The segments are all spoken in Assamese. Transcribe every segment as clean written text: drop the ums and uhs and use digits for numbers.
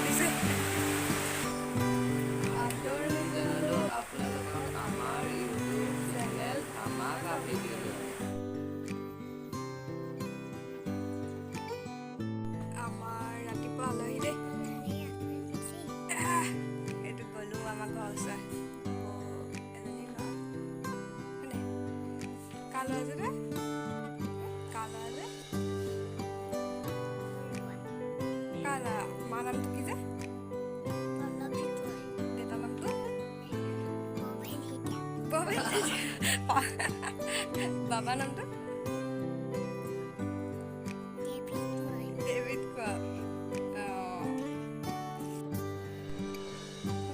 পাতিছে। আদৰণি জনালোঁ আপোনালোকক আমাৰ ইউটিউব চেনেল ধামাকা ভিডিঅ'লৈ। আমাৰ ৰাতিপুৱা আলহী দেই। এইটো গ'লো আমাৰ ঘৰ ওচৰ এজনী ল'ৰা হয়নে? কাৰ ল'ৰা যে তই? কাৰ ল'ৰা যে? কাৰ ল'ৰা? মা নামটো কি যে? দেউতাৰ নামটো? ভৱেন। বাবা নামটো? ডেভিড কোৱা। অঁ,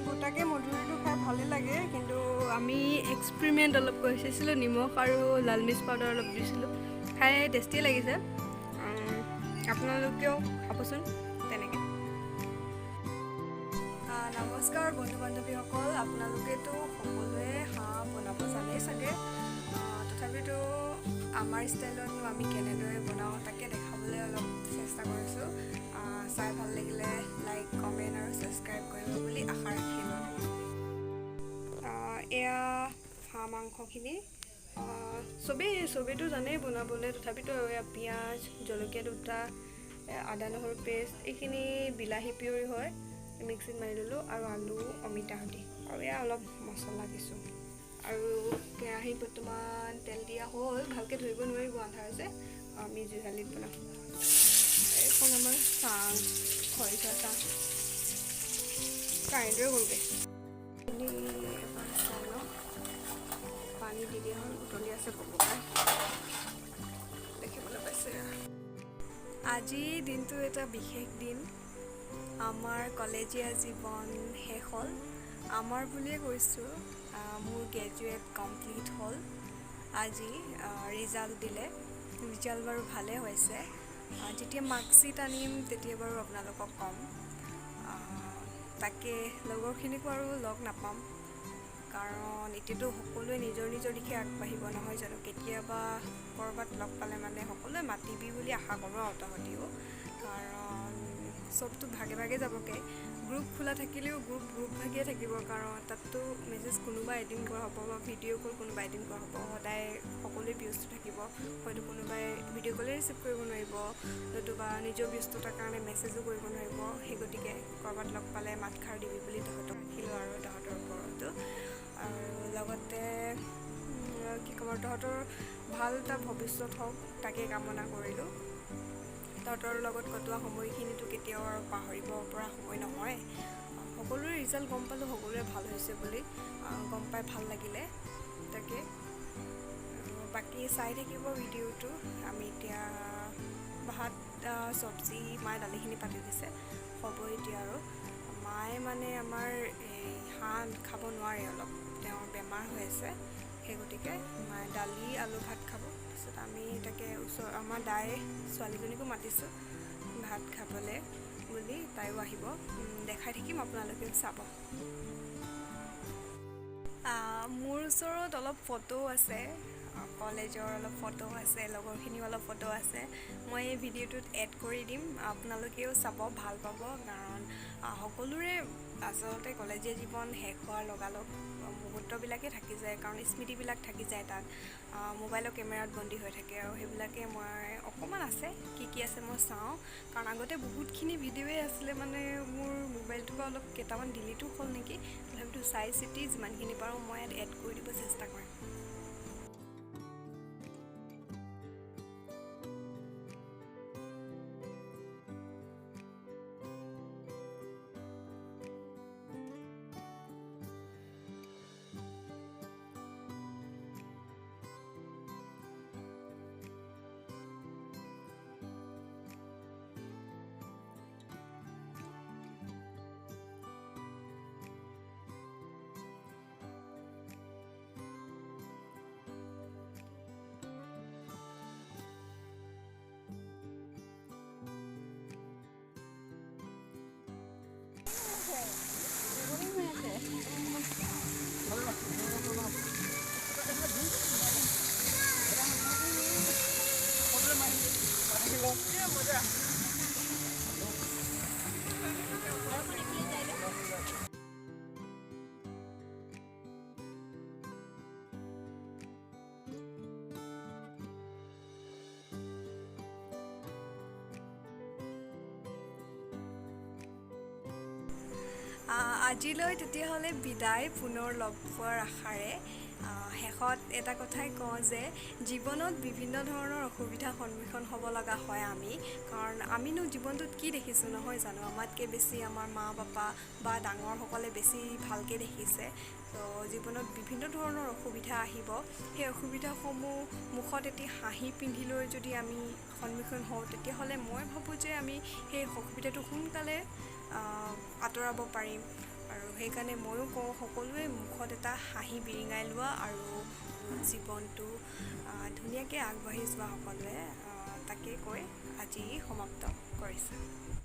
গোটাকে মধুৰিটো খাই ভালেই লাগে, কিন্তু আমি এক্সপেৰিমেণ্ট অলপ কৰি চাইছিলোঁ। নিমখ আৰু লাল মিৰ্চ পাউডাৰ অলপ দিছিলোঁ, খাই টেষ্টি লাগিছে। আপোনালোকেও খাবচোন তেনেকৈ। নমস্কাৰ বন্ধু বান্ধৱীসকল। আপোনালোকেতো সকলোৱে হাঁহ বনাব জানেই চাগে। তথাপিতো আমাৰ ষ্টাইলতনো আমি কেনেদৰে বনাওঁ, তাকে দেখাবলৈ অলপ চেষ্টা কৰিছোঁ। চাই ভাল লাগিলে লাইক, কমেণ্ট আৰু ছাবস্ক্ৰাইব কৰিব বুলি আশা ৰাখিলোঁ। এয়া হাঁহ মাংসখিনি। চবেইতো জানেই বনাবলৈ, তথাপিতো এয়া পিঁয়াজ, জলকীয়া দুটা, আদা নহৰু পেষ্ট, এইখিনি বিলাহী পিয়ৰি হয়, মিক্সিত মাৰি ল'লোঁ, আৰু আলু, অমিতা সৈতে, আৰু এয়া অলপ মছলা দিছোঁ। আৰু কেৰাহীত বৰ্তমান তেল দিয়া হ'ল। ভালকৈ ধৰিব নোৱাৰিব, আন্ধাৰ যে। আমি জুইশালিত বনাম। এইখন আমাৰ চাং, খৰিচা চাং। কাৰেণ্টৰে গ'লগৈ। এবাৰ চাই লওঁ। পানী দি দিয়া হ'ল, উতলি আছে বগৰাই, দেখিবলৈ পাইছে। আজিৰ দিনটো এটা বিশেষ দিন। আমাৰ কলেজীয়া জীৱন শেষ হ'ল। আমাৰ বুলিয়ে কৈছোঁ, মোৰ গ্ৰেজুৱেট কমপ্লিট হ'ল আজি। ৰিজাল্ট দিলে, ৰিজাল্ট বাৰু ভালেই হৈছে। যেতিয়া মাৰ্কশ্বিট আনিম, তেতিয়া বাৰু আপোনালোকক ক'ম। তাকে লগৰখিনিকো আৰু লগ নাপাম, কাৰণ এতিয়াতো সকলোৱে নিজৰ নিজৰ দিশে আগবাঢ়িব, নহয় জানো? কেতিয়াবা ক'ৰবাত লগ পালে মানে সকলোৱে মাতিবি বুলি আশা কৰোঁ আৰু তহঁতিও, কাৰণ চবতো ভাগে ভাগে যাবগৈ। গ্ৰুপ খোলা থাকিলেও গ্ৰুপ গ্ৰুপ ভাগিয়ে থাকিব, কাৰণ তাততো মেছেজ কোনোবা এদিন কৰা হ'ব বা ভিডিঅ' কল কোনোবা এদিন কৰা হ'ব। সদায় সকলোৱে ব্যস্ত থাকিব। হয়তো কোনোবাই ভিডিঅ' কলেই ৰিচিভ কৰিব নোৱাৰিব, নতুবা নিজৰ ব্যস্ততাৰ কাৰণে মেছেজো কৰিব নোৱাৰিব। সেই গতিকে ক'ৰবাত লগ পালে মাতষাৰ দিবি বুলি তহঁতক ৰাখিলোঁ আৰু তহঁতৰ ওপৰতো। আৰু লগতে কি ক'ম আৰু, তহঁতৰ ভাল এটা ভৱিষ্যত হওক, তাকে কামনা কৰিলোঁ। তহঁতৰ লগত কটোৱা সময়খিনিতো কেতিয়াও আৰু পাহৰিব পৰা সময় নহয়। সকলোৰে ৰিজাল্ট গম পালোঁ, সকলোৰে ভাল হৈছে বুলি গম পাই ভাল লাগিলে। তাকে বাকী চাই থাকিব ভিডিঅ'টো। আমি এতিয়া ভাত, চব্জি, মায়ে দালিখিনি পাতি দিছে, হ'ব এতিয়া। আৰু মায়ে মানে আমাৰ এই হাঁহ খাব নোৱাৰে, অলপ তেওঁৰ বেমাৰ হৈ আছে। সেই গতিকে মায়ে দালি, আলু ভাত খাব। তাৰপিছত আমি তাকে ওচৰ আমাৰ দাই ছোৱালীজনীকো মাতিছোঁ ভাত খাবলৈ বুলি, তাইও আহিব। দেখাই থাকিম, আপোনালোকেও চাব। মোৰ ওচৰত অলপ ফটো আছে, কলেজৰ অলপ ফটো আছে, লগৰখিনিও অলপ ফটো আছে। মই এই ভিডিঅ'টোত এড কৰি দিম, আপোনালোকেও চাব, ভাল পাব। কাৰণ সকলোৰে আচলতে কলেজীয়া জীৱন শেষ হোৱাৰ লগালগ মুহূৰ্তবিলাকেই থাকি যায়, কাৰণ স্মৃতিবিলাক থাকি যায় তাত, মোবাইলৰ কেমেৰাত বন্দী হৈ থাকে। আৰু সেইবিলাকে মই অকণমান আছে, কি কি আছে মই চাওঁ, কাৰণ আগতে বহুতখিনি ভিডিঅ'য়ে আছিলে, মানে মোৰ মোবাইলটোৰ পৰা অলপ কেইটামান ডিলিটো হ'ল নেকি। তথাপিতো চাই চিতি যিমানখিনি পাৰোঁ মই ইয়াত এড কৰি দিব চেষ্টা কৰিম। আজিলৈ তেতিয়াহ'লে বিদায়, পুনৰ লগ পোৱাৰ আশাৰে। শেষত এটা কথাই কওঁ যে জীৱনত বিভিন্ন ধৰণৰ অসুবিধাৰ সন্মুখীন হ'ব লগা হয় আমি, কাৰণ আমিনো জীৱনটোত কি দেখিছোঁ নহয় জানো? আমাতকৈ বেছি আমাৰ মা পাপা বা ডাঙৰসকলে বেছি ভালকৈ দেখিছে। ত' জীৱনত বিভিন্ন ধৰণৰ অসুবিধা আহিব, সেই অসুবিধাসমূহ মুখত এটি হাঁহি পিন্ধি লৈ যদি আমি সন্মুখীন হওঁ, তেতিয়াহ'লে মই ভাবোঁ যে আমি সেই অসুবিধাটো সোনকালে আঁতৰাব পাৰিম। আৰু সেইকাৰণে ময়ো কওঁ, সকলোৱে মুখত এটা হাঁহি বিৰিঙাই লোৱা আৰু জীৱনটো ধুনীয়াকৈ আগবাঢ়ি যোৱা সকলোৱে, তাকেই কৈ আজি সমাপ্ত কৰিছোঁ।